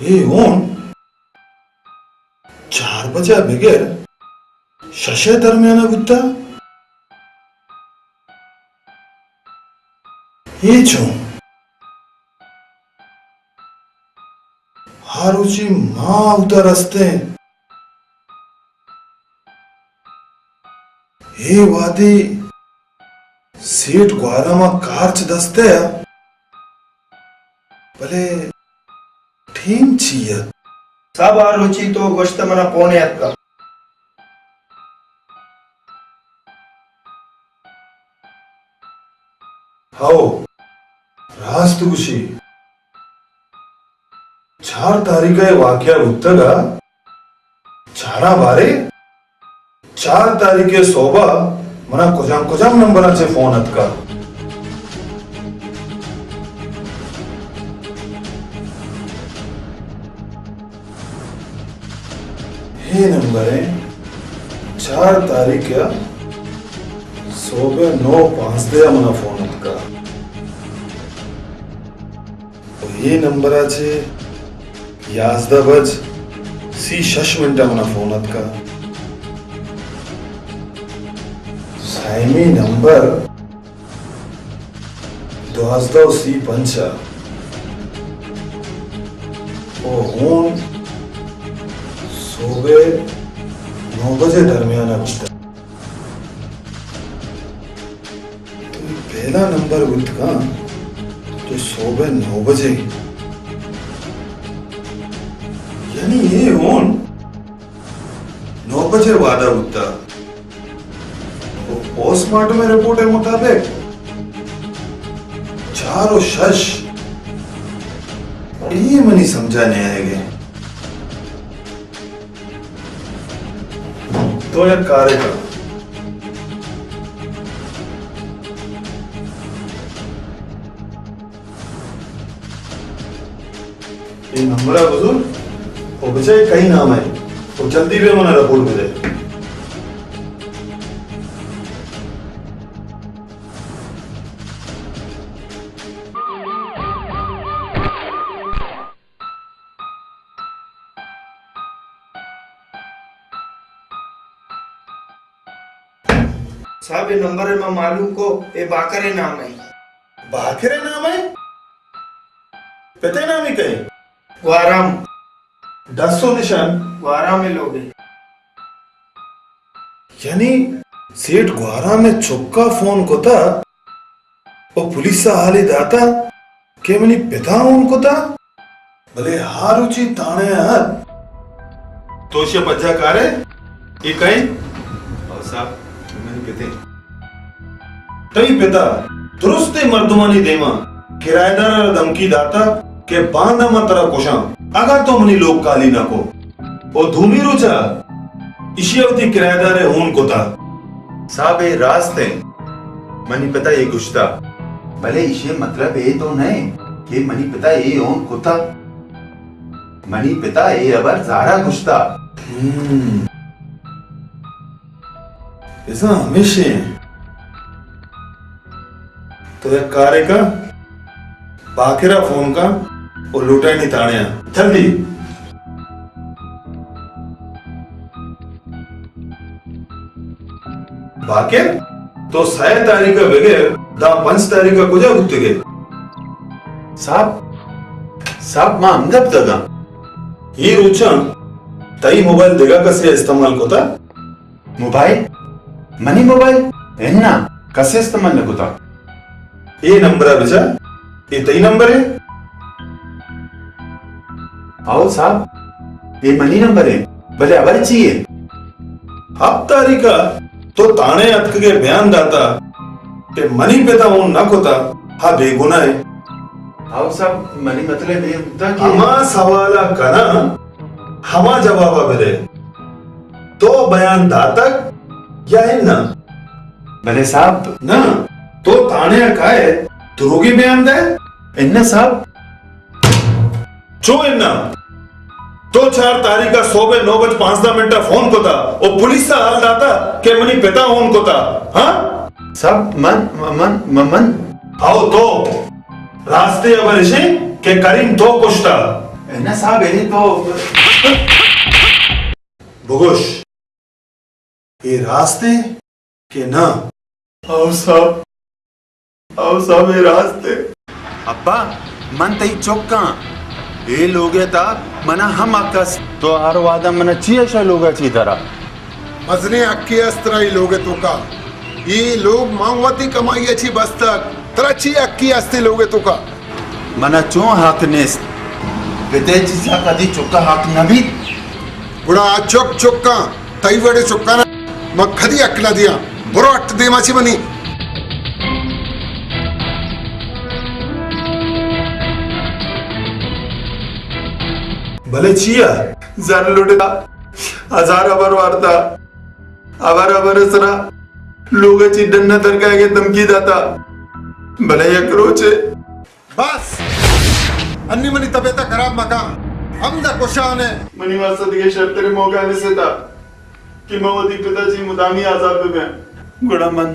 اے ہون چار بجہ بگر شش ء درمیان ء بوتہ؟ اے چون؟ ہر روچی ما اودا رستیں۔ اے وہدی سیٹھ گوارام ء کارچ دست ء، بلے ٹیم چی ات؟ صاحب، آ روچی تو گوشت منا فون اتکا۔ ہو، راست گوشی۔ چار تاریخ ء واقعہ بوتگ ء، چاراں بارے؟ چار تاریخ ء سہب ء منا کجام کجام نمبراں چہ فون اتکا؟ اے نمبر ء چار تاریخ ء سہب ء نو پانزدہ ء منا فون اتکا۔ و اے نمبر ء چہ یازدہ بج سی شش منٹ ء منا فون اتکا۔ سیمی نمبر دوازدہ و سی پنچ ء و ہون سہب ء نو بجے درمیان ء بوتگ۔ تو پہلا نمبر بوت کن تو سہب ء نو بجے، یعنی اے ہون نو بجے وعدہ بوتا۔ و پوسٹ مارٹم ء رپورٹ ء مطابق چار و شش، اے منی سمجھا نہ آئے گئے۔ تو یک کارے کن۔ اے نمبر ء بزور و بچار کئی نام ء و جلدی بیا منا رپورٹ بدے۔ صاحب، اے نمبر ء ما معلوم کو، اے باکر ء نام ء۔ باکر ء نام ء؟ پت ء نامی کئے؟ گوارام۔ ڈس و نشان؟ گوارام ء لوگ ء۔ یعنی سیٹھ گوارام ء چکا فون کتا؟ و پولیس ء حالے داتا کہ منی پتا ہون کتا، بلے ہاروچی تھانے ء ات۔ تو اشی ء پجا کارے؟ اے کئے؟ او صاحب، منی پتے۔ تئی پتا درستیں مردمانی دیما کرایہ دار ء را دھمکی داتا کہ باندا من ترا کشاں، اگاں تو منی لوگ کالی نہ کو۔ او دومی روچا ایشی ء وتی کرایہ دار ء ہون کتا۔ صاحب، اے راست انت، منی پتا اے گشتا۔ بلے ایشی ء مطلب اے تو نہ انت کہ منی پتا اے ہون کتا۔ منی پتا اے ہبر زارا گشتا۔ ہم۔ بزاں ہمیش انت۔ تو یک کارے کن، باکر ء فون کن و لوٹائینی تھانے ء۔ جلدی۔ باکر، تو سئے تاریخ ء بگر داں پنچ تاریخ ء کجا بوتگ ئے؟ صاحب، صاحب، ما ہمدا بوتگاں۔ اے روچاں تئی موبائل دگہ کسے ء استعمال کتا؟ موبائل؟ منی موبائل؟ اناں، کسے استعمال نہ کتا۔ اے نمبر ء بچار، اے تئی نمبر اے؟ ہئو صاحب، اے منی نمبر اے، بلے ہبر چی اے؟ ہپت تاریخ ء تو تھانے اتکگ ء بیان داتا کہ منی پت ء ہون نہ کتا، آ بے گناہ اے۔ ہئو صاحب، منی مطلب اے بوتا کہ ہما سوال ء کناں، ہما جواب ء بدئے۔ تو بیان داتگ یا اناں؟ بلے صاحب۔ نہ، تو تھانے ء کائے، دروگی بیان دئے؟ اناں صاحب۔ چو اناں؟ تو چار تاریخ ء سہب ء نو بج پانزدہ منٹ ء فون کتا و پولیس ء حال داتا کہ منی پتا ہون کتا، ہاں؟ صاحب، من، من، من، من۔ ہئو تو۔ راستے ہبر اش انت کہ کریم تو کشتا۔ نہ صاحب، اے تو بگوش، اے راست ایں کہ نہ؟ او صاحب، او صاحب، اے راست ایں۔ ابا، من تئی چک آں۔ اے لوگ ءِ تہا منا ہم حق است۔ تو ہر وہدا منا چی اشا لوگ ءَ چی ترا؟ مزنیں حقے است ترا اے لوگ ءِ توکا۔ اے لوگ من وتی کمائی ءَ چی بستگ۔ ترا چی حقے است اے لوگ ءِ توکا؟ منا چون حق نیست؟ پت ءِ چیزا کدی چک ءَ حق نہ بیت؟ گڑا آ چک چک آں، تئی وڑیں چکاں من کدی حق نہ دیاں۔ برو ہٹ دیما چی منی۔ بلے چیا؟ زر لوٹتا، ہزار ہبر وارتا، ہبر ہبر سرا لوگ ءَ چی ڈن ءَ درکائیگ ءِ دھمکی داتا۔ بلے یک روچے بس! انی منی طبیعت ءَ خراب مکن۔ ہمدا کشان ئے۔ منی واسطہ دگہ شرتریں موقع نہ رسیتا کہ من وتی پت ءَ چی مدامی آزات بہ بیاں۔ گڑا من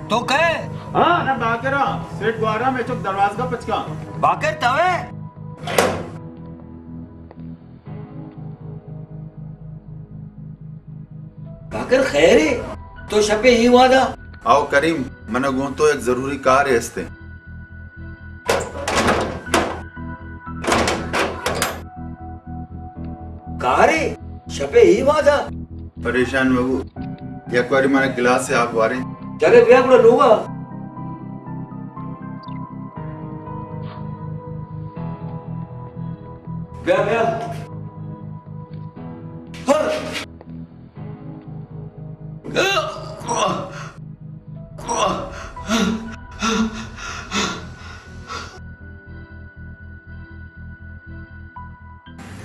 تو کئے؟ ہاں، نہ باکر آں۔ سیٹھ گوارا، مئے چک دروازگا پچ کاں۔ باکر تو ئے؟ باکر خیر ئے؟ تو شپے اے وہدا؟ آؤ کریم، منا گوں تو یک ضروری کارے است ایں۔ کارے؟ شپے اے وہدا؟ پریشان مبو، یک واری منا گلاسے آپ واریں۔ چلے بیا گڑا لوگا۔ بیا، بیا۔ ہر۔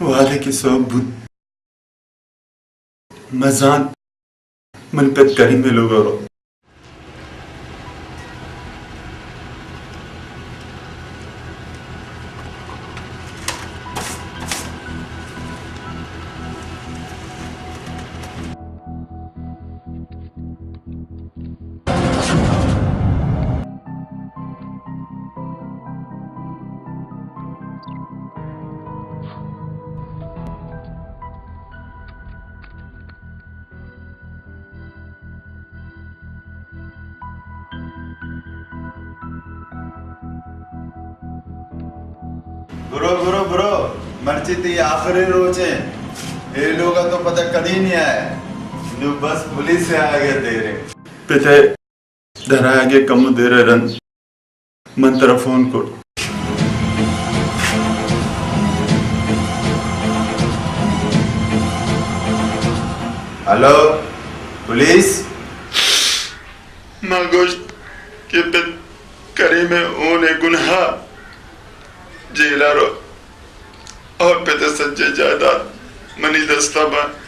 وہدے کہ سہب بوت، من زانت منی پت کریم ءِ لوگ ءَ رو۔ برو، برو، برو، مرچی تئی آخری روچ ایں۔ اے لوگ ءَ تو پدا کدی نی آئے۔ نو بس پولیس ءِ آیگ ءِ دیر ایں۔ پت ءِ درآیگ ءِ کمو دیر ءَ رند من ترا فون کت۔ Hello, police? ما گوشت کہ پت کریم ءِ ہون ءِ گناہ ءَ جیل ءَ رو۔ اور پت ءِ سجیں جائیداد منی دست ءَ بنت۔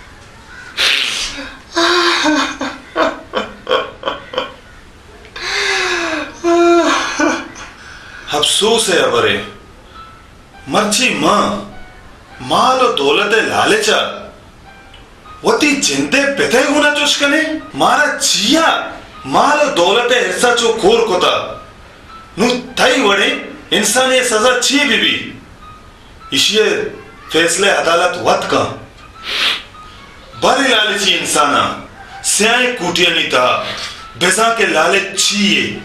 افسوس ءِ ہبرے، مرچی ما مال ءُ دولت ءِ لالچ ءَ وتی جند ءِ پت ءِ گون ءَ چش کنیں؟ مارا چیا مال ءُ دولت ءِ حرص ءَ چو کور کتگ؟ نوں تئی وڑیں انسانے ءِ سزا چی بہ بیت؟ ایشی ءِ فیصلہ عدالت وت کنت۔ باریں لالچی انساناں سیاہیں کوٹیانی تہا بزاں کہ لالچ چی یے،